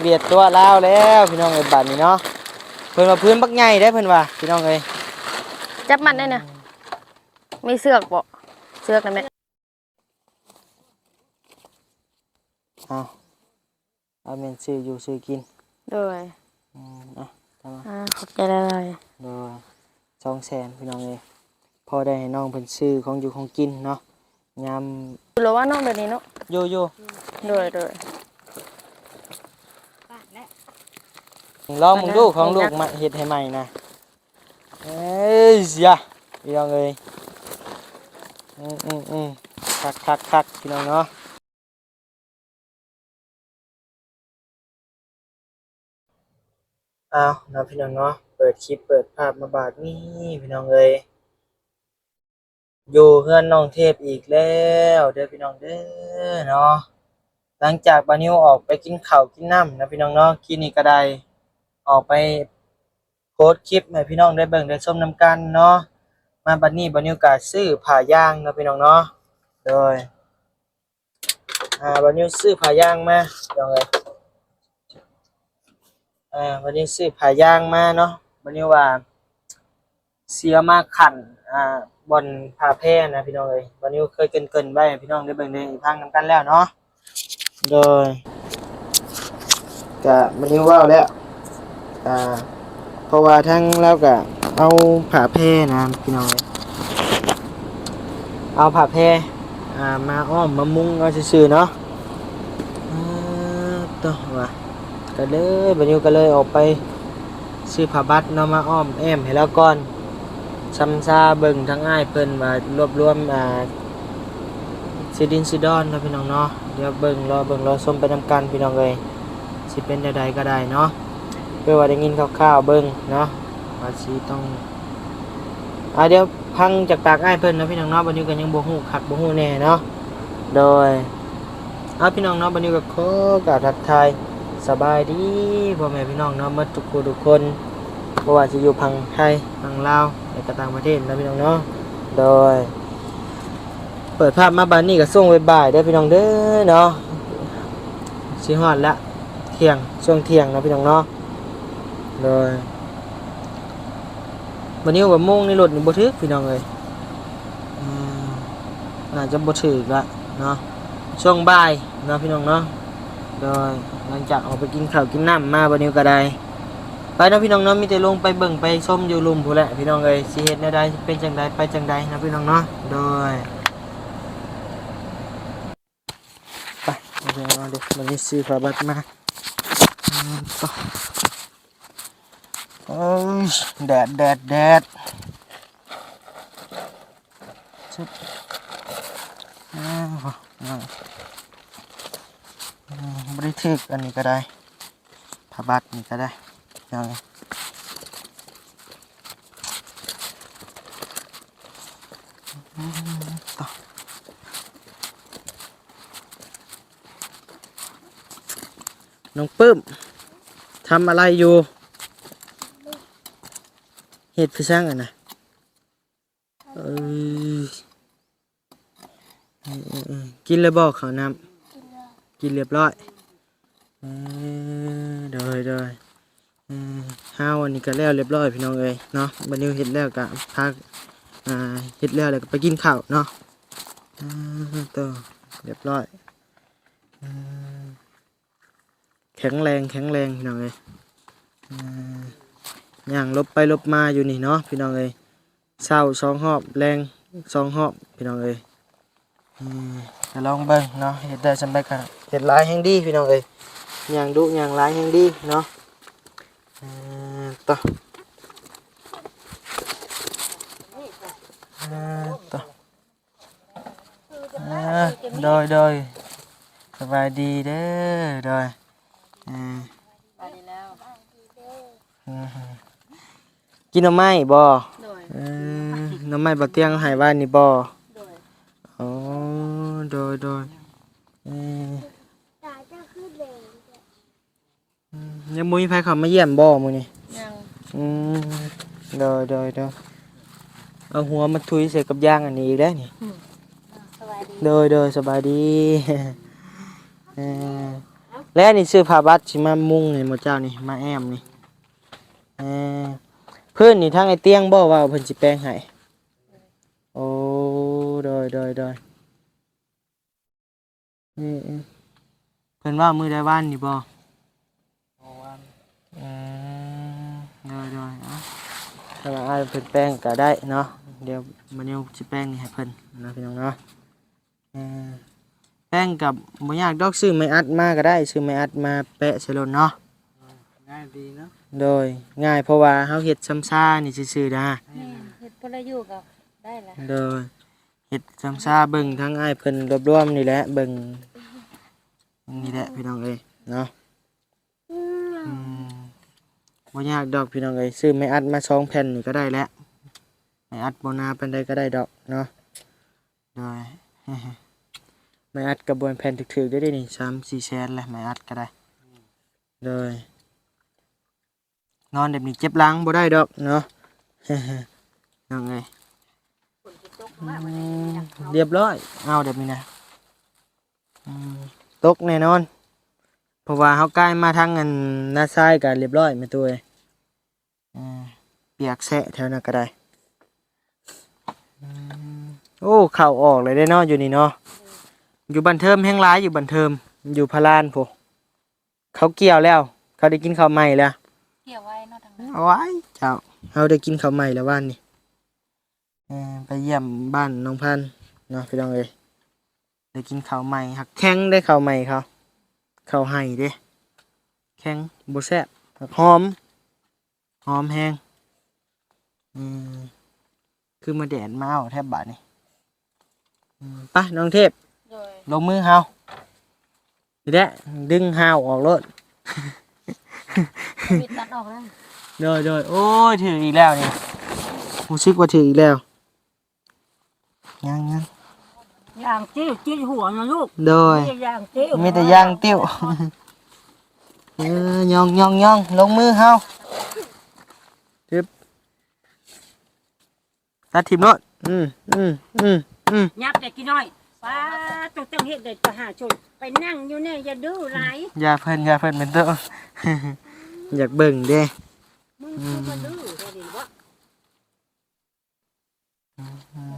ວຽດຕົວະລາວແລ້ວພີ່ນ້ອງເອີຍ ບາດນີ້ເນາະ. ເພິ່ນວ່າພື້ນບັກໃຫຍ່ເດ້ ເພິ່ນວ່າພີ່ນ້ອງເອີຍ. ຈັບມັດໄດ້ນະ ມີເຊືອກບໍ່? ເຊືອກນະແມ່. ເອົາ ເອົາແມ່ນຊື້ຢູ່ຊື້ກິນ. ໂດຍ. ອືມ ເອົາ ເອົາມາ. ອ່າ ຂອບໃຈຫຼາຍໆ. ໂດຍ. ສອງແສນພີ່ນ້ອງເອີຍ ພໍໄດ້ໃຫ້ນ້ອງເພິ່ນຊື້ຂອງຢູ່ຂອງກິນເນາະ. ຍາມ ຢູ່ແລ້ວວ່າເນາະ ແບບນີ້ເນາະ. ຢູ່ໆ. ໂດຍໆ. ລອງເບິ່ງດູ ຂອງລູກມາເຮັດໃຫ້ໃໝ່ນະ. ເອີຍ ຢາ ພີ່ນ້ອງເອີຍ. ອືມໆໆ ຄັກໆໆ ພີ່ນ້ອງເນາະ. ອ້າວ ເນາະ ພີ່ນ້ອງເນາະ ເປີດຄລິບເປີດພາບມາບາດນີ້ ພີ່ນ້ອງເອີຍ ຢູ່ເຮືອນນ້ອງເທບອີກແລ້ວເດີ ພີ່ນ້ອງເດີເນາະ. ຫຼັງຈາກບ່າວນິວອອກໄປກິນເຂົ້າກິນນ້ຳນະ ພີ່ນ້ອງເນາະ ກີ້ນີ້ກໍໄດ້ອອກໄປໂພສຄລິບໃຫ້ພີ່ນ້ອງໄດ້ເບິ່ງໄດ້ຊົມນຳກັນເນາະ. ມາບັດນີ້ບ່າວນິວກໍຊື້ຜ້າຢາງເນາະ ພີ່ນ້ອງເນາະ. ໂດຍ. ອ່າ ບ່າວນິວຊື້ຜ້າຢາງມາ ພີ່ນ້ອງເອີຍ. ອ່າ ບ່າວນິວຊື້ຜ້າຢາງມາເນາະ. ບ່າວນິວວ່າຊິເອົາມາຂັນ ອ່າ ບ່ອນຜ້າແພນະ ພີ່ນ້ອງເອີຍ. ບ່າວນິວເຄີຍເກີ່ນໆໄວ້ໃຫ້ພີ່ນ້ອງໄດ້ເບິ່ງໄດ້ຟັງນຳກັນແລ້ວເນາະ. ໂດຍ. ກະບໍ່ໄດ້ເວົ້າແລ້ວ ກະ ເພາະວ່າທາງລາວກະເອົາຜ້າແພນະພີ່ນ້ອງເອີຍ ເອົາຜ້າແພ ອ່າ ມາອ້ອມມາມຸງເອົາຊື່ໆເນາະ. ອາ ໂຕ ວ່າ ກະເລີຍ ບ່າວນິວກະເລີຍອອກໄປຊື້ຜ້າບັດເນາະ ມາອ້ອມແອ້ມໃຫ້ລາວກ່ອນ ຊຳຊາເບິ່ງທາງອ້າຍເພິ່ນວ່າລວບລວມ ອ່າ ຊື່ດິນຊື່ດອນເນາະ ພີ່ນ້ອງເນາະ. ດຽວເບິ່ງ ລໍເບິ່ງລໍຊົມໄປນຳກັນ ພີ່ນ້ອງເອີຍ ຊິເປັນແນວໃດກໍໄດ້ເນາະ. ເພື່ອວ່າໄດ້ຍິນຄ່າວໆເບິ່ງເນາະ ວ່າຊິຕ້ອງ ອ່າ ດຽວຟັງຈາກປາກອ້າຍເພິ່ນເນາະ ພີ່ນ້ອງເນາະ. ບ່າວນິວກໍຍັງບໍ່ຮູ້ຄັກບໍ່ຮູ້ແນ່ເນາະ. ໂດຍ. ເອົາ ພີ່ນ້ອງເນາະ ບ່າວນິວກໍຂໍກາບທັກທາຍສະບາຍດີພໍ່ແມ່ພີ່ນ້ອງເນາະ ໝົດທຸກຜູ້ທຸກຄົນ ບໍ່ວ່າຊິຢູ່ຝັ່ງໄທ ຝັ່ງລາວ ແລະກໍຕ່າງປະເທດເນາະ ພີ່ນ້ອງເນາະ. ໂດຍ. ເປີດພາບມາບາດນີ້ກໍຊ່ວງບ່າຍໆເດີພີ່ນ້ອງເດີເນາະ ຊິຮອດລະ ທ່ຽງ ຊ່ວງທ່ຽງເນາະ ພີ່ນ້ອງເນາະ. ໂດຍ. ບາດນີ້ວ່າໂມງໃນລົດນີ້ບໍ່ຖືກພີ່ນ້ອງເອີຍ ອືມ ໜ້າຈະບໍ່ຖືກລະເນາະ ຊ່ວງບ່າຍເນາະ ພີ່ນ້ອງເນາະ. ໂດຍ. ຫຼັງຈາກອອກໄປກິນເຂົ້າກິນນ້ຳມາ ບາດນີ້ກໍໄດ້ ໄປເນາະ ພີ່ນ້ອງເນາະ ມີແຕ່ລົງໄປເບິ່ງໄປຊົມຢູ່ລຸ່ມພຸ້ນແຫຼະ ພີ່ນ້ອງເອີຍ ຊິເຮັດແນວໃດ ຊິເປັນຈັ່ງໃດ ໄປຈັ່ງໃດເນາະ ພີ່ນ້ອງເນາະ. ໂດຍ. ໄປ ເອົາເດີ ບາດນີ້ຊື້ຜ້າບັດມາ ອືມ ໂອ້ຍ ແດດ ແດດ ແດດ ຊຶບ ອ້າວ ອ້າວ ອືມ ບໍ່ໄດ້ຖືກ ອັນນີ້ກໍໄດ້ ຜ້າບັດນີ້ກໍໄດ້ ເອົາ ອືມ ຕະ ນ້ອງປຶ້ມ ທຳອະໄລຢູ່? ເຮັດຄືຊ່າງອັນນະ ເອີ ເອີ ເອີ ເອີ ກິນແລ້ວບໍ່ເຂົ້ານ້ຳ? ກິນແລ້ວ ກິນລຽບຮ້ອຍ ເອີ ໂດຍ ໂດຍ ເອີ ເຮົາອັນນີ້ກໍແລ້ວລຽບຮ້ອຍພີ່ນ້ອງເອີຍເນາະ ບັດນີ້ເຮັດແລ້ວກໍພັກ ອ່າ ເຮັດແລ້ວແລ້ວກໍໄປກິນເຂົ້າເນາະ ເອີ ໂຕ ລຽບຮ້ອຍ ເອີ ແຂງແຮງ ແຂງແຮງພີ່ນ້ອງເອີຍ ເອີ ຍ່າງຫຼົບໄປຫຼົບມາຢູ່ນີ້ເນາະ ພີ່ນ້ອງເອີຍ ເຊົ້າສອງຮອບ ແລງສອງຮອບ ພີ່ນ້ອງເອີຍ ເອີ ກໍລອງເບິ່ງເນາະ ເຮັດໄດ້ສ່ຳໃດກໍເຮັດຫຼາຍແຮງດີ ພີ່ນ້ອງເອີຍ ຍ່າງດຸຍ່າງຫຼາຍແຮງດີເນາະ ເອີ ຕະ ເອີ ຕະ ອ່າ ໂດຍ ໂດຍ ສະບາຍດີເດີ ໂດຍ ອ່າ ສະບາຍດີແລ້ວ ອືມ ກິນໜໍ່ໄມ້ບໍ່? ໂດຍ ເອີ ໜໍ່ໄມ້ບໍ່ຕຽງເອົາໃຫ້ວານນີ້ບໍ່? ໂດຍ ໂອ້ ໂດຍ ໂດຍ ເອີ ອືມ ຍັງບໍ່ມີໃຜເຂົ້າມາຢ້ຽມບໍ່ມື້ນີ້? ຍັງ ອືມ ໂດຍ ໂດຍ ໂດຍ ເອົາຫົວມາທຸຍໃສ່ກັບຢາງອັນນີ້ອີກແລ້ວນີ້ ອືມ ສະບາຍດີ ໂດຍ ໂດຍ ສະບາຍດີ ເອີ ແລ້ວນີ້ຊື້ຜ້າບັດຊິມາມຸງນີ້ໝູ່ເຈົ້ານີ້ ມາແອ້ມນີ້. ເອີ ພື້ນນີ້ທາງອ້າຍຕຽງບໍ່ວ່າເພິ່ນຊິແປງໃຫ້? ໂອ້ ໂດຍ ໂດຍ ໂດຍ. ອືມ ເພິ່ນເວົ້າມື້ໃດວານນີ້ບໍ່? ບໍ່ວານ. ອືມ ໂດຍ ໂດຍ. ເອົາ ຖ້າວ່າອ້າຍເພິ່ນແປງກໍໄດ້ເນາະ, ດຽວມານິວຊິແປງນີ້ໃຫ້ເພິ່ນເນາະ ພີ່ນ້ອງເນາະ. ເອີ ແປງກໍບໍ່ຍາກດອກ, ຊື້ໄມ້ອັດມາກໍໄດ້, ຊື້ໄມ້ອັດມາແປະໃສ່ໂລດເນາະ. ງ່າຍດີເນາະ. ໂດຍ ງ່າຍ ເພາະວ່າເຮົາເຮັດຊຳຊານີ້ຊື່ໆນະ. ແມ່ນ ເຮັດພໍລະຢູ່ກໍໄດ້ລະ. ໂດຍ ເຮັດຊຳຊາເບິ່ງທາງອ້າຍເພິ່ນລວບລວມນີ້ແຫຼະ ເບິ່ງນີ້ແຫຼະ ພີ່ນ້ອງເອີຍເນາະ. ອືມ ອືມ ບໍ່ຍາກດອກ ພີ່ນ້ອງເອີຍ, ຊື້ໄມ້ອັດມາສອງແຜ່ນນີ້ກໍໄດ້ແຫຼະ, ໄມ້ອັດບໍ່ໜາປານໃດກໍໄດ້ດອກເນາະ. ໂດຍ ໄມ້ອັດກໍບໍ່ແມ່ນແຜ່ນຖືກໆເດ້ນີ້, ສາມສີ່ແສນແຫຼະ ໄມ້ອັດກໍໄດ້. ໂດຍ ນອນແບບນີ້ເຈັບຫຼັງບໍ່ໄດ້ດອກເນາະ ນ້ອງເອີຍ. ອືມ ຮຽບຮ້ອຍ ເອົາແບບນີ້ນະ. ອືມ ຕົກແນ່ນອນ ເພາະວ່າເຮົາກາຍມາທາງອັນນາຊາຍກໍຮຽບຮ້ອຍແມ່ຕູ້ເອີຍ. ອືມ ປຽກແຊະແຖວນັ້ນກໍໄດ້. ອືມ ໂອ້ ເຂົ້າອອກເລີຍເດ້ເນາະ ຢູ່ນີ້ເນາະ. ຢູ່ບ້ານເທີມແຮງຫຼາຍ, ຢູ່ບ້ານເທີມ ຢູ່ພະລານພຸ້ນ. ເຂົາກ່ຽວແລ້ວ, ເຂົາໄດ້ກິນເຂົ້າໃໝ່ແລ້ວ. ກ່ຽວໄວເນາະທາງນັ້ນ. ໂອ້ຍ ເຈົ້າ, ເຮົາໄດ້ກິນເຂົ້າໃໝ່ແລ້ວວານນີ້. ເອີ ໄປຢ້ຽມບ້ານນ້ອງພັນເນາະ ພີ່ນ້ອງເອີຍ. ໄດ້ກິນເຂົ້າໃໝ່, ຫາກແຂງເດ້ເຂົ້າໃໝ່ເຂົາ, ເຂົ້າໄຮ່ເດ້, ແຂງ ບໍ່ແຊບ, ຫາກຫອມ. ຫອມແຮງ. ອືມ ຄືມາແດດມາເອົາແທບບາດນີ້. ອືມ ໄປ ນ້ອງເທບ. ໂດຍ ລົງມືເຮົາ. ນີ້ແຫຼະ ດຶງຮາວອອກໂລດ. ມີດຕັດອອກແລ້ວ. ໂດຍ ໂດຍ. ໂອ້ຍ ຖືກອີກແລ້ວນີ້, ຮູ້ສຶກວ່າຖືກອີກແລ້ວ. ຍັງ ຍັງ ຢ່າງຕິ້ວ ຕິດຫົວນະລູກ. ໂດຍ ຢ່າງຕິ້ວ ມີແຕ່ຢ່າງຕິ້ວ. ເອີ ຍ່ອງ ຍ່ອງ ຍ່ອງ ລົງມືເຮົາ. ຕຶບ ຕັດຖິ້ມໂລດ. ອືມ ອືມ ອືມ ອືມ ຫຍັບແຕ່ກີ້ນ້ອຍ. ປ້າ ຕ້ອງ ຕ້ອງເຮັດໄດ້ປະຫາຊົນ, ໄປນັ່ງຢູ່ແນ່ ຢ່າດື້ຫຼາຍ. ຢ່າເພິ່ນ ຢ່າເພິ່ນ ເປັນໂຕ ຢາກເບິ່ງເດ້. ມຶງຄືມາດື້ແທ້ນີ້ບໍ? ອືມ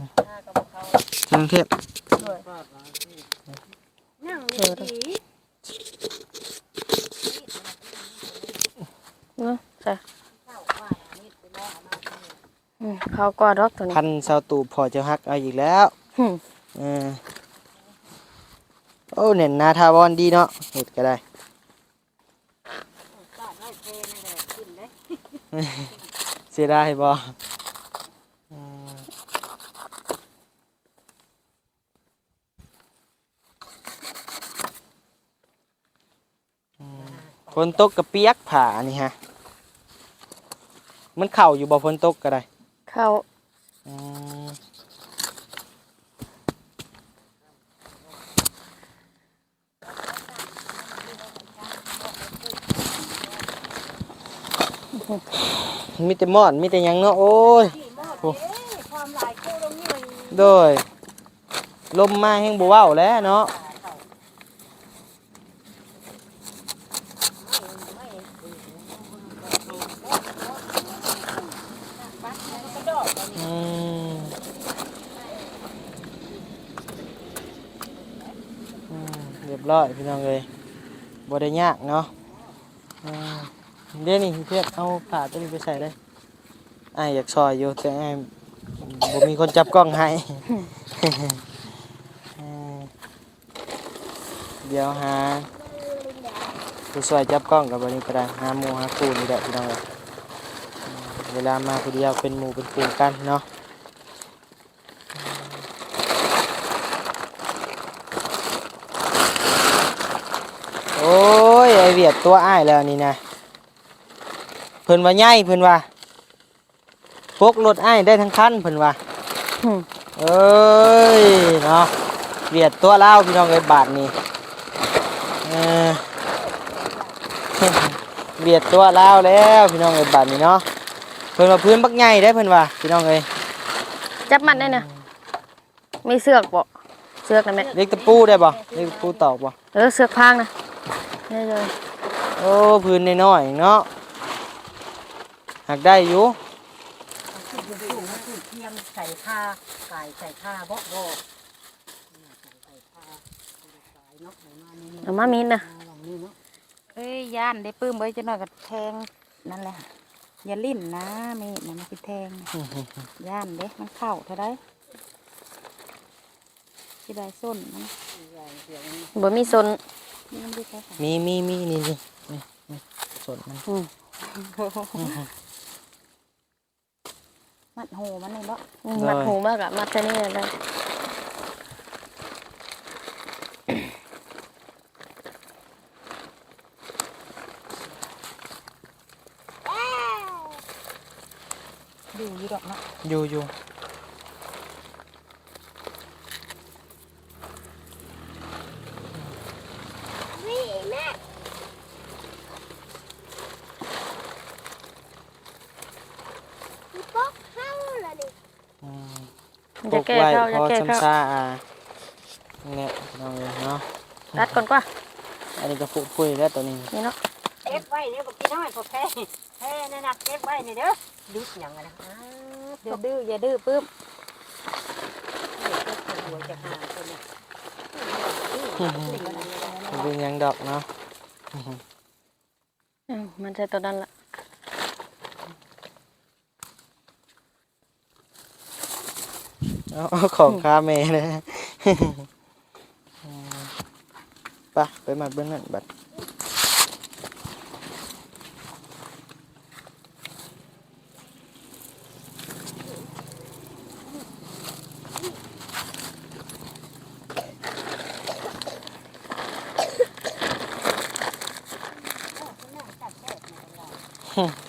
ເຊີນເທບ. ໂດຍ ນັ່ງດີໆ ເນາະ ຈ້ະ. ອືມ ເຂົ້າກ່ອນດອກໂຕນີ້. ພັນຊາວຕູບພໍ່ເຈົ້າຮັກເອົາອີກແລ້ວ. ຫຶ ເອີ ໂອ້ ແໜ້ນໜາຖາວອນດີເນາະ, ເຮັດກໍໄດ້. ເສຍດາຍບໍ່? ອືມ ອືມ ຝົນຕົກກໍປຽກຜ້ານີ້ຮະ. ມັນເຂົ້າຢູ່ບໍ່ ຝົນຕົກກໍໄດ້? ເຂົ້າ. ອືມ ມີແຕ່ມອດ ມີແຕ່ຫຍັງເນາະ. ໂອ້ຍ ໂອ້ ໂດຍ ລົມມາແຮງບໍ່ເວົ້າແຫຼະເນາະ. ອືມ ອືມ ຮຽບຮ້ອຍພີ່ນ້ອງເອີຍ, ບໍ່ໄດ້ຍາກເນາະ. ອືມ ເດນີ້ ເທບ ເອົາຜ້າຕົວນີ້ໄປໃສ່ເດ້. ອ້າຍຢາກຊ່ອຍຢູ່ ແຕ່ອ້າຍບໍ່ມີຄົນຈັບກ້ອງໃຫ້. ເອີ ດຽວຫາຜູ້ຊ່ອຍຈັບກ້ອງກັບອັນນີ້ກໍໄດ້, ຫາໝູ່ຫາຄູ່ນີ້ແຫຼະພີ່ນ້ອງເອີຍ. ເວລາມາຜູ້ດຽວເປັນໝູ່ເປັນຄູ່ກັນເນາະ. ໂອ້ຍ ອ້າຍຫວຽດຕົວອ້າຍແລ້ວນີ້ນະ, ເພິ່ນວ່າໃຫຍ່ ເພິ່ນວ່າ ປົກລົດອ້າຍໄດ້ທັງຄັນ ເພິ່ນວ່າ. ຫຶ ເອີຍເນາະ ຫວຽດຕົວລາວພີ່ນ້ອງເອີຍ ບາດນີ້. ເອີ ຫວຽດຕົວລາວແລ້ວພີ່ນ້ອງເອີຍ ບາດນີ້ເນາະ. ເພິ່ນວ່າພື້ນບັກໃຫຍ່ເດ້ ເພິ່ນວ່າ ພີ່ນ້ອງເອີຍ. ຈັບມັດໄດ້ນະ. ມີເຊືອກບໍ່? ເຊືອກນະແມ່. ເຫຼັກຕະປູໄດ້ບໍ່? ເຫຼັກຕະປູຕອກບໍ່? ເອີ ເຊືອກພາງນະ. ນີ້ເລີຍ. ໂອ້ ພື້ນນ້ອຍໆເນາະ ຫາກໄດ້ຢູ່. ເອົາຂຶ້ນສູງໆ ມັນຂຶ້ນຄຽງໃສ່ຄາ ກາຍໃສ່ຄາເບາະ ບໍ່ ໃສ່ຄາ ເອົາມາມີດນະ ເອີຍ ຢ້ານເດ້ປຶ້ມເອີຍ ຈັກໜ້ອຍກໍແທງ ນັ້ນແຫຼະ ຢ່າຫຼິ້ນນະ ມີດນະ ມັນຊິແທງ ຢ້ານເດ້ ມັນເຂົ້າເທົ່າໃດ. ຊິໄດ້ສົ້ນມັນ ບໍ່ມີສົ້ນ ມີ ມີ ມີ ນີ້ ນີ້ ນີ້ ນີ້ ສົ້ນມັນ ອືມ ມັດຫູມັນນີ້ບໍ່? ອືມ ໂດຍ ມັດຫູມັນກໍມັດແຕ່ນີ້ແຫຼະ. ຢູ່ຢູ່ດອກເນາະ ຢູ່ຢູ່. ອືມ ມັນຈະແກ່ເຂົ້າ ຢາກແກ່ເຂົ້າ ອາ ນີ້ແຫຼະ ນ້ອງເອີຍເນາະ ຕັດກ່ອນກວ່າ. ອັນນີ້ກໍຟຸດຟຸຍແລ້ວໂຕນີ້ ນີ້ເນາະ ເກັບໄວ້ເດີ ບັກກີນ້ອຍ ພວກແພ້ ແພ້ນັ້ນນະ ເກັບໄວ້ນີ້ເດີ. ດຸດຫຍັງຫັ້ນນະ ອ້າວ ຢ່າດື້ ຢ່າດື້ປຶ້ມ ບໍ່ເປັນຫຍັງດອກເນາະ. ອ້າວ ມັນໃສ່ຕົວນັ້ນລະ ເອົາ ເອົາຂອງຄາແມ່ເລີຍ. ໄປ ໄປມັດເບິ່ງນັ້ນບັດ.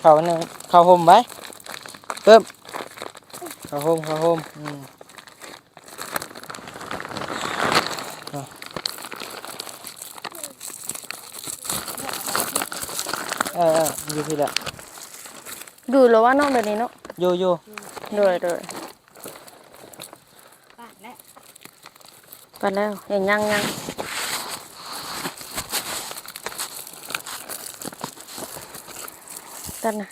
ເຂົ້າໜຶ່ງ ເຂົ້າຮົ່ມໄວ້ ປຶບ ເຂົ້າຮົ່ມ ເຂົ້າຮົ່ມ ອືມ. ເອີ ເອີ ຢູ່ພີ້ແຫຼະ ຢູ່ແລ້ວວ່ານ້ອງ ດຽວນີ້ເນາະ ຢູ່ ຢູ່ ໂດຍ ໂດຍ ປາດແລ້ວ ປາດແລ້ວ ຍັງ ຍັງ ຍັງ ຕັດນະ.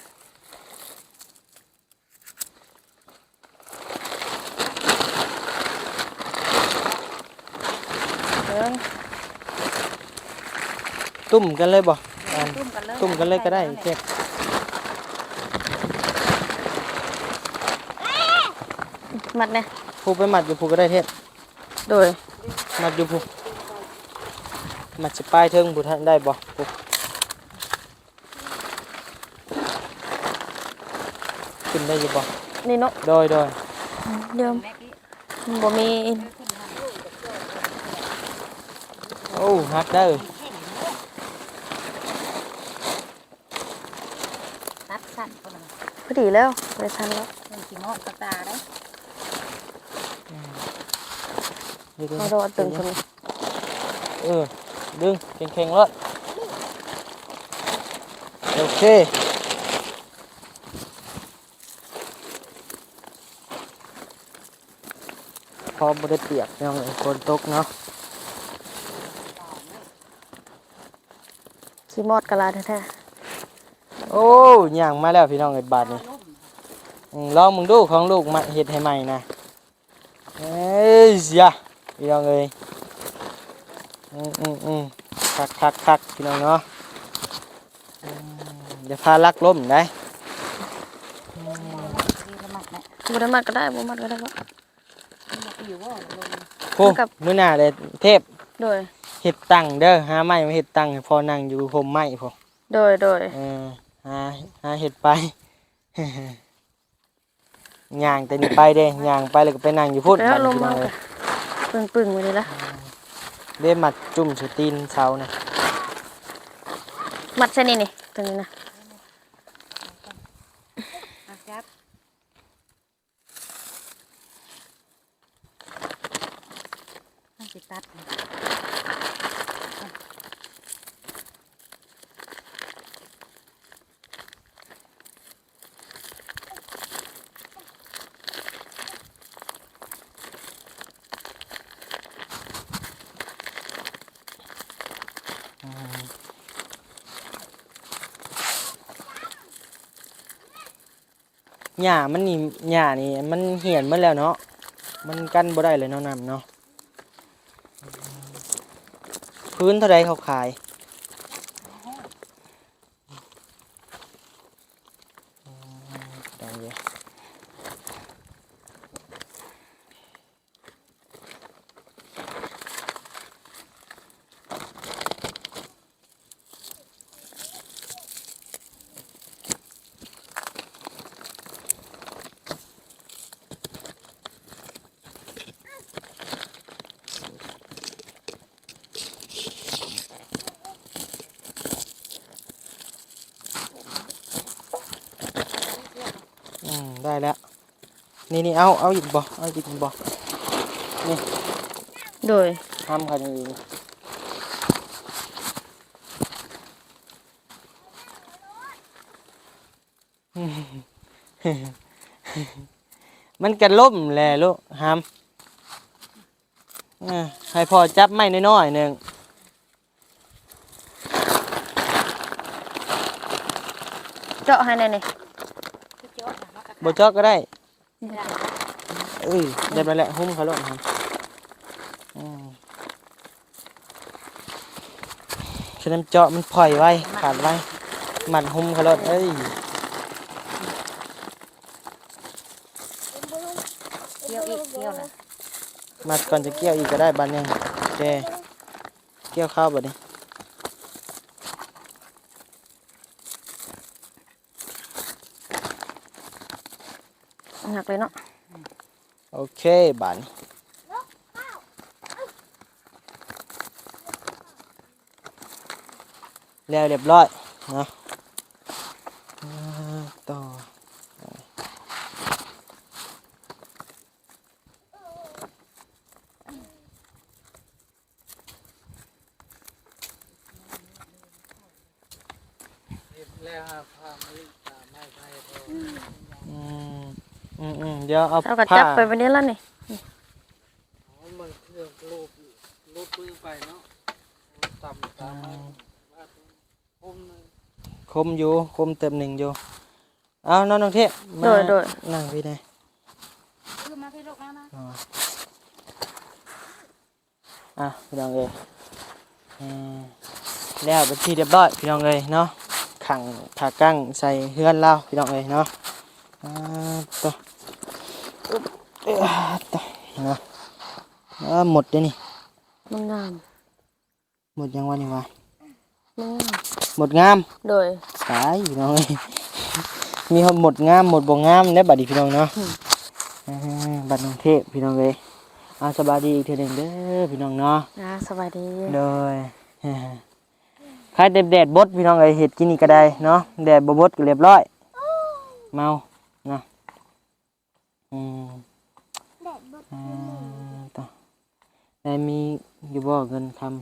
ເບິ່ງ ຕຸ້ມກັນເລີຍບໍ່? ເອີ ຕຸ້ມກັນເລີຍ ຕຸ້ມກັນເລີຍກໍໄດ້ ໃສ່ແລ້ວແຫຼະ ເຈັບ ມັດແດ່ ຜູ້ໄປມັດຢູ່ຜູ້ກໍໄດ້ເທດ ໂດຍ ມັດຢູ່ຜູ້ ມັດຊິປາຍເທິງຜູ້ ໄດ້ບໍ່ຜູ້? ຂຶ້ນໄດ້ຢູ່ບໍ່? ນີ້ເນາະ ໂດຍ ໂດຍ ດຽວ ບໍ່ມີ ໂອ້ ຫັກເດີ ຕັດສັ້ນ ພໍດີແລ້ວ ໄດ້ສັ້ນແລ້ວ ມັນຊິງອກກະຕາເດ້ ອືມ ເອົາດອກຕຶງຂຶ້ນ ເອີ ດຶງແຂງໆໂລດ ໂອເຄ ພໍບໍ່ໄດ້ປຽກ ພີ່ນ້ອງເອີຍ ຝົນຕົກເນາະ ຂີ້ມອດກໍຫຼາຍແທ້ໆ ໂອ້ ຍ່າງມາແລ້ວ ພີ່ນ້ອງເອີຍ ບາດນີ້ ອືມ ລອງເບິ່ງດູ ຂອງລູກມາເຮັດໃຫ້ໃໝ່ນະ ເອີຍ ຢາ ພີ່ນ້ອງເອີຍ ອືມໆໆ ຄັກໆໆ ພີ່ນ້ອງເນາະ ອືມ ຢ່າພາລັກລົ້ມໄດ໋ ອືມ ບໍ່ໄດ້ມັດກໍໄດ້ ບໍ່ມັດກໍໄດ້ ໂອ້ ມື້ໜ້າເດ້ເທບ ໂດຍ ເຮັດຕັ່ງເດີ ຫາໄມ້ມາເຮັດຕັ່ງໃຫ້ພໍ່ນັ່ງຢູ່ຮົ່ມໄມ້ພຸ້ນ ໂດຍໆ ເອີ ຫາ ຫາເຮັດໄປ ຍ່າງແຕ່ນີ້ໄປເດ້ ຍ່າງໄປແລ້ວກໍໄປນັ່ງຢູ່ພຸ້ນ ແລ້ວລົມມາກໍປຶ້ງໆ ມື້ນີ້ລະ ເດ້ມັດຈຸ້ມໃສ່ຕີນເສົານະ ມັດໃສ່ນີ້ນີ້ ຕົງນີ້ນະ ອາ ຈັບ ມັນຊິຕັດ ອືມ ຫຍ້າມັນນີ້ ຫຍ້ານີ້ມັນຫ້ຽນໝົດແລ້ວເນາະ ມັນກັນບໍ່ໄດ້ເລີຍເນາະ ນ້ຳເນາະ. ພື້ນເທົ່າໃດເຂົາຂາຍ? ອືມ ໄດ້ຢູ່. ອືມ ໄດ້ແລ້ວ. ນີ້ໆ ເອົາ ເອົາອີກບໍ່? ເອົາອີກບໍ່? ນີ້ ໂດຍ ຫ້າມຄັນນີ້ ມັນກະລົ້ມແຫຼະລູກ ຫ້າມ ເອີ ໃຫ້ພໍ່ຈັບໄມ້ນ້ອຍໆ ໜຶ່ງ. ເຈາະໃຫ້ແດ່ນີ້ ບໍ່ເຈາະກໍໄດ້. ເອີ ແບບນັ້ນແຫຼະ ຫຸ້ມເຂົາໂລດ ອືມ ຄືນ້ຳເຈາະມັນຜ່ອຍໄວ ຂາດໄວ ມັດຫຸ້ມເຂົາໂລດ ເອີຍ. ກ່ຽວອີກ ກ່ຽວນະ ມັດກ່ອນຈະກ່ຽວອີກກໍໄດ້ບາດນີ້. ໂອເຄ ກ່ຽວເຂົ້າບາດນີ້. ໜັກເລີຍເນາະ. ໂອເຄ ບາດນີ້ແລ້ວຮຽບຮ້ອຍເນາະ. ອ່າ ຕໍ່ ແລ້ວຫາຜ້າມາລິກາໄມ້ໄຜ່ພໍ. ອືມ ອືມໆ ດຽວເອົາ ເອົາກະຈັບໄປບັດນີ້ລະນີ້. ມັນເຄື່ອງໂລບ ໂລບມືໄປເນາະ ຕຳຕາມ ອືມ ຄົມຢູ່ ຄົມເຕີບໜຶ່ງຢູ່. ເອົາເນາະ ນ້ອງເທບ ມາ ໂດຍໆ ນັ່ງພີ້ແດ່. ເອີ ມາພີ້ລູກ ມາ ມາ. ອ່າ ພີ່ນ້ອງເອີຍ ແລ້ວເປັນທີ່ຮຽບຮ້ອຍ ພີ່ນ້ອງເອີຍເນາະ. ຂັງຜ້າກັ້ງໃສ່ເຮືອນລາວ ພີ່ນ້ອງເອີຍເນາະ. ອ່າ ໂຕ ເອີ ໂຕ ເນາະ. ອ່າ ມົດເດ້ນີ້ ມັນງາມ. ມົດຫຍັງວະນີ້ວະ? ໝົດງາມ. ໂດຍ ຕາຍພີ່ນ້ອງເອີຍ ມີຮອດມົດງາມ ມົດບໍ່ງາມແລ້ວບັດນີ້ພີ່ນ້ອງເນາະ. ອືມ ເອີ ບັດນ້ອງເທບພີ່ນ້ອງເອີຍ. ອ່າ ສະບາຍດີອີກເທື່ອໜຶ່ງເດີພີ່ນ້ອງເນາະ. ອ່າ ສະບາຍດີ. ໂດຍ ຄາຍແຕ່ແດດບົດພີ່ນ້ອງເອີຍ ເຮັດກິນນີ້ກໍໄດ້ເນາະ ແດດບໍ່ບົດກໍຮຽບຮ້ອຍ ເມົາເນາະ. ອືມ ແດດບົດ ອ່າ ຕະ ໄດ້ມີຢູ່ບໍ່ເງິນຄຳ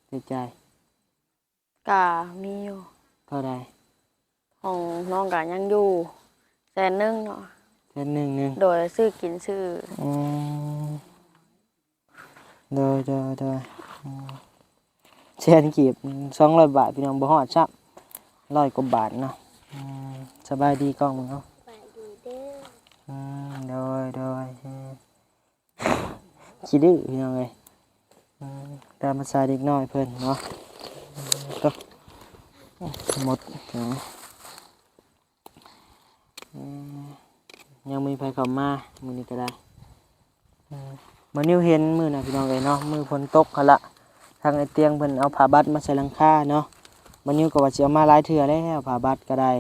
ໃຊ້ຈ່າຍ? ກະມີຢູ່. ເທົ່າໃດ? ຂອງນ້ອງກະຍັງຢູ່ແສນໜຶ່ງເນາະ. ແສນໜຶ່ງໜຶ່ງ. ໂດຍ ຊື້ກິນຊື້. ອືມ ໂດຍ ໂດຍ ໂດຍ. ອືມ ແສນກີບ ສອງຮ້ອຍບາດ ພີ່ນ້ອງ ບໍ່ຮອດຊ້ຳ ຮ້ອຍກວ່າບາດເນາະ. ອືມ ສະບາຍດີກ້ອງເບິ່ງເນາະ. ສະບາຍດີເດີ. ອືມ ໂດຍ ໂດຍ. ອືມ ຂີ້ດື້ພີ່ນ້ອງເອີຍ. ອືມ ຕາມພາສາເດັກນ້ອຍເພິ່ນເນາະ. ໂຕ ໝົດເນາະ. ອືມ ຍັງບໍ່ມີໃຜເຂົ້າມາມື້ນີ້ກໍໄດ້. ອືມ ມານິວເຫັນມື້ນະພີ່ນ້ອງເອີຍເນາະ ມື້ຝົນຕົກຫັ້ນລະ ທາງໄອ້ຕຽງເພິ່ນເອົາຜ້າບັດມາໃສ່ຫຼັງຄາເນາະ. ມານິວກໍວ່າຊິເອົາມາຫຼາຍເທື່ອແລ້ວ ຜ້າບັດກໍໄດ້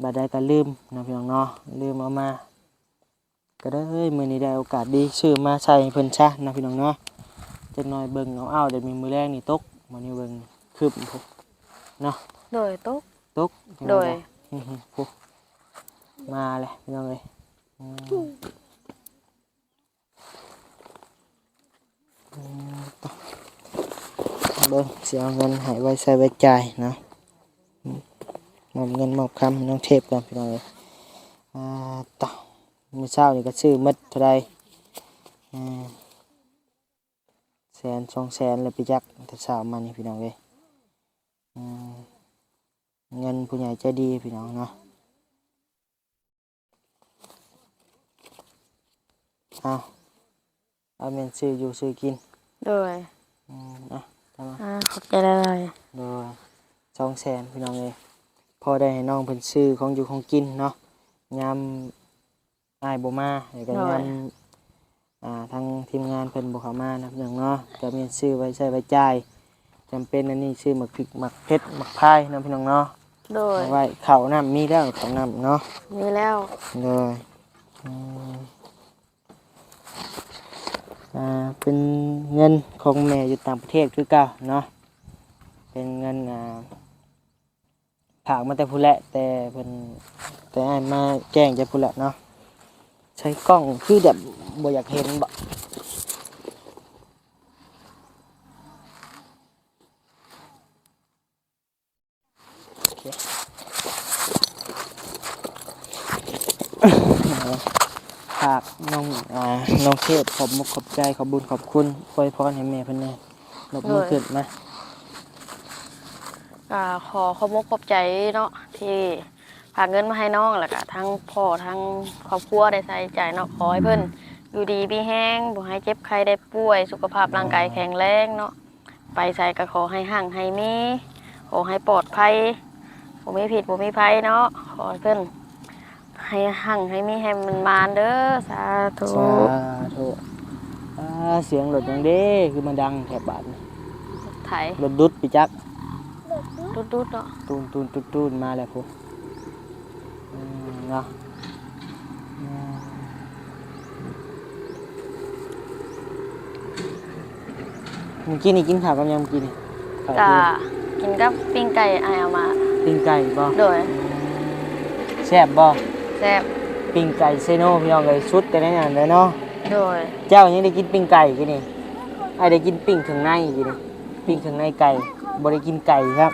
ບາດໃດກໍລືມເນາະ ພີ່ນ້ອງເນາະ ລືມເອົາມາ. ກໍເລີຍມື້ນີ້ໄດ້ໂອກາດດີ ຊື້ມາໃສ່ໃຫ້ເພິ່ນຊະເນາະ ພີ່ນ້ອງເນາະ. ຈັກໜ່ອຍເບິ່ງເອົາໆ ແຕ່ມື້ແລງນີ້ຕົກ ມື້ນີ້ເບິ່ງຄຶ້ມພຸ້ນເນາະ. ໂດຍ ຕົກ ຕົກ. ໂດຍ ພຸ້ນ ມາແລ້ວພີ່ນ້ອງເອີຍ. ອືມ ອືມ ເບິ່ງຊິເອົາເງິນໃຫ້ໄວ້ໃຊ້ໄວ້ຈ່າຍເນາະ. ມອບເງິນມອບຄຳໃຫ້ນ້ອງເທບກ່ອນ ພີ່ນ້ອງເອີຍ. ອ່າ ຕະ ມື້ເຊົ້ານີ້ກໍຊື້ໝົດເທົ່າໃດ? ອ່າ ແສນສອງແສນແລ້ວໄປຈັກ ແຕ່ເຊົ້າມານີ້ ພີ່ນ້ອງເອີຍ. ອືມ ເງິນຜູ້ໃຫຍ່ໃຈດີ ພີ່ນ້ອງເນາະ. ເອົາ ເອົາແມ່ນຊື້ຢູ່ຊື້ກິນ. ໂດຍ. ອືມ ເອົາ ຕາມມາ. ອ່າ ຂອບໃຈຫຼາຍໆ. ໂດຍ. ສອງແສນ ພີ່ນ້ອງເອີຍ ພໍໄດ້ໃຫ້ນ້ອງເພິ່ນຊື້ຂອງຢູ່ຂອງກິນເນາະ ຍາມອ້າຍບໍ່ມາ ແລ້ວກໍ ໂດຍ ຍາມ ອ່າ ທາງທີມງານເພິ່ນບໍ່ເຂົ້າມານະ ພີ່ນ້ອງເນາະ ກໍແມ່ນຊື້ໄວ້ໃຊ້ໄວ້ຈ່າຍ ຈຳເປັນອັນນີ້ ຊື້ໝາກພິກ ໝາກເຜັດ ໝາກພາຍເນາະ ພີ່ນ້ອງເນາະ. ໂດຍ. ເອົາໄວ້ເຂົ້ານ້ຳມີແລ້ວ ເຂົ້ານ້ຳເນາະ ມີແລ້ວ. ໂດຍ. ອືມ ອ່າ ເປັນເງິນຂອງແມ່ຢູ່ຕ່າງປະເທດຄືເກົ່າເນາະ ເປັນເງິນ ອ່າ ຝາກມາແຕ່ພຸ້ນແຫຼະ ແຕ່ເພິ່ນ ແຕ່ອ້າຍມາແຈ້ງແຕ່ພຸ້ນແຫຼະເນາະ. ໃສ່ກ້ອງຄືແບບບໍ່ຢາກເຫັນບໍ? ໂອເຄ ຝາກນ້ອງ ອ່າ ນ້ອງເທບ ຂອບມຸກຂອບໃຈ ຂອບບຸນຂອບຄຸນ ອວຍພອນໃຫ້ແມ່ເພິ່ນແດ່. ຍົກມືຂຶ້ນມາ. ກໍຂໍຂອບມຸກຂອບໃຈເນາະ ທີ່ຝາກເງິນມາໃຫ້ນ້ອງ ແລ້ວກໍທັງພໍ່ທັງຄອບຄົວໄດ້ໃຊ້ຈ່າຍເນາະ. ຂໍໃຫ້ເພິ່ນຢູ່ດີມີແຮງ ບໍ່ໃຫ້ເຈັບໄຂ້ໄດ້ປ່ວຍ ສຸຂະພາບຮ່າງກາຍແຂງແຮງເນາະ. ໄປໃສກໍຂໍໃຫ້ຮັ່ງໃຫ້ມີ ຂໍໃຫ້ປອດໄພ ບໍ່ມີພິດບໍ່ມີໄພເນາະ. ຂໍໃຫ້ເພິ່ນ ໃຫ້ຮັ່ງໃຫ້ມີ ໃຫ້ມັນໝານເດີ. ສາທຸ ສາທຸ. ອ່າ ສຽງລົດຫຍັງເດ້ ຄືມາດັງແທ້ບາດນີ້? ລົດໄຖ ລົດດຸດໄປຈັກ ດຸດໆເນາະ. ຕູນໆ ຕູນໆ ມາແລ້ວພຸ້ນ. ອືມ ເນາະ ອືມ. ມື້ກີ້ນີ້ກິນເຂົ້າກັບຫຍັງ? ມື້ກີ້ນີ້ ເຂົ້າ ກະກິນກັບປີ້ງໄກ່ອ້າຍເອົາມາ. ປີ້ງໄກ່ບໍ? ໂດຍ. ອືມ ແຊບບໍ? ແຊບ. ປີ້ງໄກ່ເຊໂນ ພີ່ນ້ອງເອີຍ ສຸດແຕ່ໃນນັ້ນເລີຍເນາະ. ໂດຍ. ເຈົ້າຍັງໄດ້ກິນປີ້ງໄກ່ກີ້ນີ້ ອ້າຍໄດ້ກິນປີ້ງເຄື່ອງໃນກີ້ນີ້ ປີ້ງເຄື່ອງໃນໄກ່ ບໍ່ໄດ້ກິນໄກ່ຄັບ.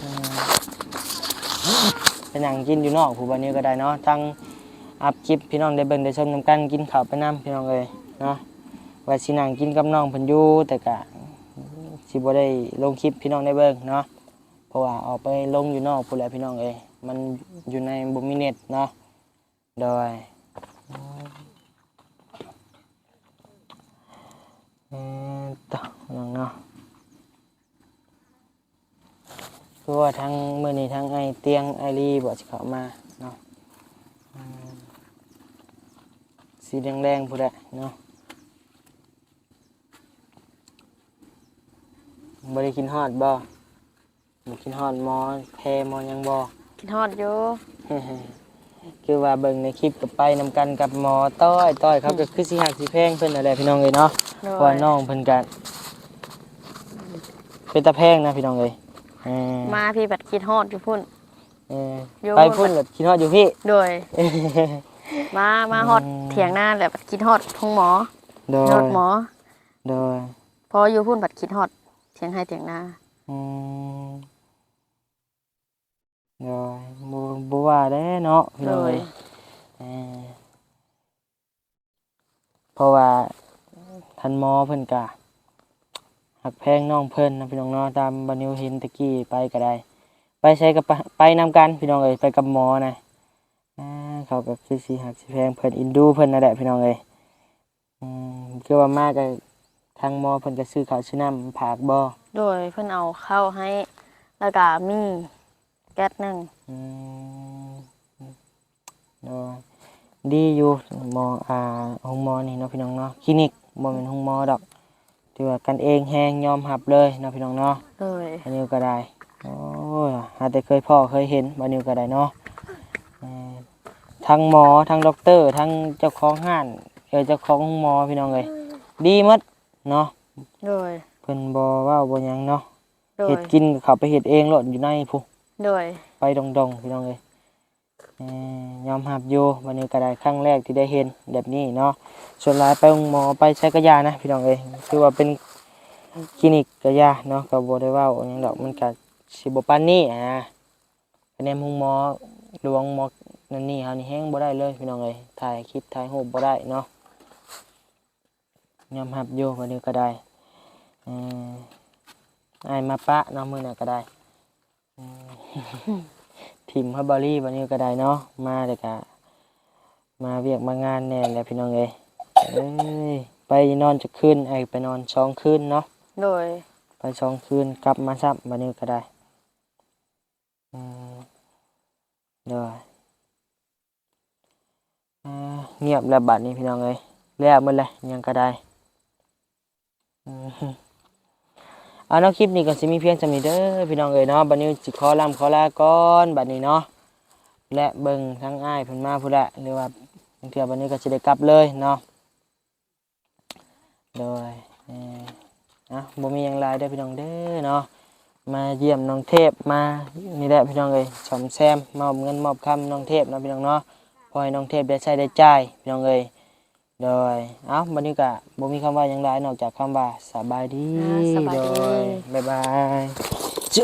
ອືມ ໄປນັ່ງກິນຢູ່ນອກພຸ້ນ ບາດນີ້ກໍໄດ້ເນາະ ທັງອັບຄລິບພີ່ນ້ອງໄດ້ເບິ່ງໄດ້ຊົມນຳກັນ ກິນເຂົ້າໄປນຳ ພີ່ນ້ອງເອີຍເນາະ. ວ່າຊິນັ່ງກິນກັບນ້ອງເພິ່ນຢູ່ ແຕ່ກະຊິບໍ່ໄດ້ລົງຄລິບພີ່ນ້ອງໄດ້ເບິ່ງເນາະ ເພາະວ່າອອກໄປລົງຢູ່ນອກພຸ້ນແຫຼະ ພີ່ນ້ອງເອີຍ ມັນຢູ່ໃນບໍ່ມີເນັດເນາະ. ໂດຍ. ເອີ ຕະ ນ້ອງເນາະ ຄືວ່າທາງມື້ນີ້ທາງອ້າຍຕຽງອ້າຍລີບໍ່ຊິເຂົ້າມາເນາະ. ອືມ ສີແດງໆ ພຸ້ນແຫຼະເນາະ. ບໍ່ໄດ້ຄິດຮອດບໍ່? ບໍ່ຄິດຮອດໝໍແພໝໍຫຍັງບໍ່? ຄິດຮອດຢູ່. ຄືວ່າເບິ່ງໃນຄລິບກໍໄປນຳກັນກັບໝໍຕ້ອຍ ຕ້ອຍ ເຂົາກໍຄືຊິຮັກຊິແພງເພິ່ນນັ້ນແຫຼະ ພີ່ນ້ອງເອີຍເນາະ. ໂດຍ. ເພາະວ່ານ້ອງເພິ່ນກໍເປັນຕາແພງນະ ພີ່ນ້ອງເອີຍ. ເອີ ມາພີ້ບັດຄິດຮອດຢູ່ພຸ້ນ. ເອີ ຢູ່ ໄປພຸ້ນບັດຄິດຮອດຢູ່ພີ້. ໂດຍ. ມາ ມາຮອດ ອືມ ຖຽງນາແລ້ວບັດຄິດຮອດໂຮງໝໍ. ໂດຍ. ຮອດໝໍ. ໂດຍ. ພໍຢູ່ພຸ້ນບັດຄິດຮອດຖຽງໄຮ່ຖຽງນາ. ອືມ ໂດຍ. ບໍ່ ບໍ່ວ່າແຫຼະເນາະ ພີ່ນ້ອງເອີຍ. ໂດຍ. ເອີ ເພາະວ່າທ່ານໝໍເພິ່ນກະຮັກແພງນ້ອງເພິ່ນນະ ພີ່ນ້ອງເນາະ. ຕາມບ່າວນິວເຫັນແຕ່ກີ້ໄປກະໄດ້ ໄປໃສກະໄປ ໄປນຳກັນ ພີ່ນ້ອງເອີຍ ໄປກັບໝໍນະ. ອ່າ ເຂົາກະຄືຊິຮັກຊິແພງເພິ່ນ ເອັນດູເພິ່ນນັ້ນແຫຼະ ພີ່ນ້ອງເອີຍ. ອືມ ຄືວ່າມາກໍທາງໝໍເພິ່ນກໍຊື້ເຂົ້າຊື້ນ້ຳຝາກບໍ່? ໂດຍ ເພິ່ນເອົາເຂົ້າໃຫ້ ແລ້ວກໍມີແກັດໜຶ່ງ. ອືມ ໂດຍ ດີຢູ່ໝໍ ອ່າ ໂຮງໝໍນີ້ເນາະ ພີ່ນ້ອງເນາະ ຄລີນິກ ບໍ່ແມ່ນໂຮງໝໍດອກ. ຖືວ່າກັນເອງແຮງ ຍອມຮັບເລີຍເນາະ ພີ່ນ້ອງເນາະ. ໂດຍ. ບ່າວນິວກໍໄດ້ ໂອ້ຍ ຫາແຕ່ເຄີຍພໍ້ເຄີຍເຫັນ ບ່າວນິວກໍໄດ້ເນາະ. ເອີ ທັງໝໍ ທັງດັອກເຕີ ທັງເຈົ້າຂອງຮ້ານ ເອີ ເຈົ້າຂອງໂຮງໝໍ ພີ່ນ້ອງເອີຍ ດີໝົດເນາະ. ໂດຍ. ເພິ່ນບໍ່ເວົ້າບໍ່ຫຍັງເນາະ. ໂດຍ. ເຮັດກິນກໍເຂົ້າໄປເຮັດເອງໂລດຢູ່ໃນພຸ້ນ. ໂດຍ. ໄປດົງໆ ພີ່ນ້ອງເອີຍ. ເອີ ຍອມຮັບຢູ່ ມື້ນີ້ກໍໄດ້ ຄັ້ງແລກທີ່ໄດ້ເຫັນແບບນີ້ເນາະ. ສ່ວນຫຼາຍໄປໂຮງໝໍ ໄປໃສກໍຢ່ານະ ພີ່ນ້ອງເອີຍ ຖືວ່າເປັນຄລີນິກກໍຢ່າເນາະ ກໍບໍ່ໄດ້ເວົ້າຫຍັງດອກ ມັນກໍຊິບໍ່ປານນີ້ນະ. ຄະແນນຳໂຮງໝໍຫຼວງ ໝໍນັ້ນນີ້ເຮົານີ້ແຮງບໍ່ໄດ້ເລີຍ ພີ່ນ້ອງເອີຍ ຖ່າຍຄລິບຖ່າຍຮູບບໍ່ໄດ້ເນາະ. ຍອມຮັບຢູ່ ມື້ນີ້ກໍໄດ້ ເອີ ອ້າຍມາປະເນາະ ມື້ນັ້ນກໍໄດ້ ເອີ ຖິ້ມເຮົາບໍລີ ມື້ນີ້ກໍໄດ້ເນາະ ມາແລ້ວກໍ ມາວຽກມາງານແດ່ແຫຼະພີ່ນ້ອງເອີຍ. ເອີຍ ໄປນອນຈັກຄືນ? ໄອ້ ໄປນອນສອງຄືນເນາະ. ໂດຍ ໄປສອງຄືນ ກັບມາຊ້ຳ ບັດນີ້ກໍໄດ້. ອືມ ໂດຍ ອ່າ ງຽບແລ້ວບັດນີ້ພີ່ນ້ອງເອີຍ ແລ້ວໝົດແລ້ວ ຫຍັງກໍໄດ້. ອືມ ເອົາເນາະ ຄລິບນີ້ກໍຊິມີພຽງສ່ຳນີ້ເດີພີ່ນ້ອງເອີຍເນາະ. ບັດນີ້ຊິຂໍລ່ຳຂໍລາກ່ອນບັດນີ້ເນາະ ແລະ ເບິ່ງທາງອ້າຍເພິ່ນມາພຸ້ນແຫຼະ ຫຼືວ່າບາງເທື່ອບັດນີ້ກໍຊິໄດ້ກັບເລີຍເນາະ. ໂດຍ ເອີ ອ່ະ ບໍ່ມີຫຍັງຫຼາຍເດີພີ່ນ້ອງເດີເນາະ ມາຢ້ຽມນ້ອງເທບ ມານີ້ແຫຼະພີ່ນ້ອງເອີຍ ສ້ອມແຊມ ມອບເງິນມອບຄຳນ້ອງເທບເນາະພີ່ນ້ອງເນາະ ຂໍໃຫ້ນ້ອງເທບໄດ້ໃຊ້ໄດ້ຈ່າຍພີ່ນ້ອງເອີຍ. ໂດຍ ເອົ້າ ບັດນີ້ກະບໍ່ມີຄຳວ່າຫຍັງຫຼາຍ ນອກຈາກຄຳວ່າສະບາຍດີ. ອ່າ ສະບາຍດີ. ໂດຍ ບາຍບາຍ.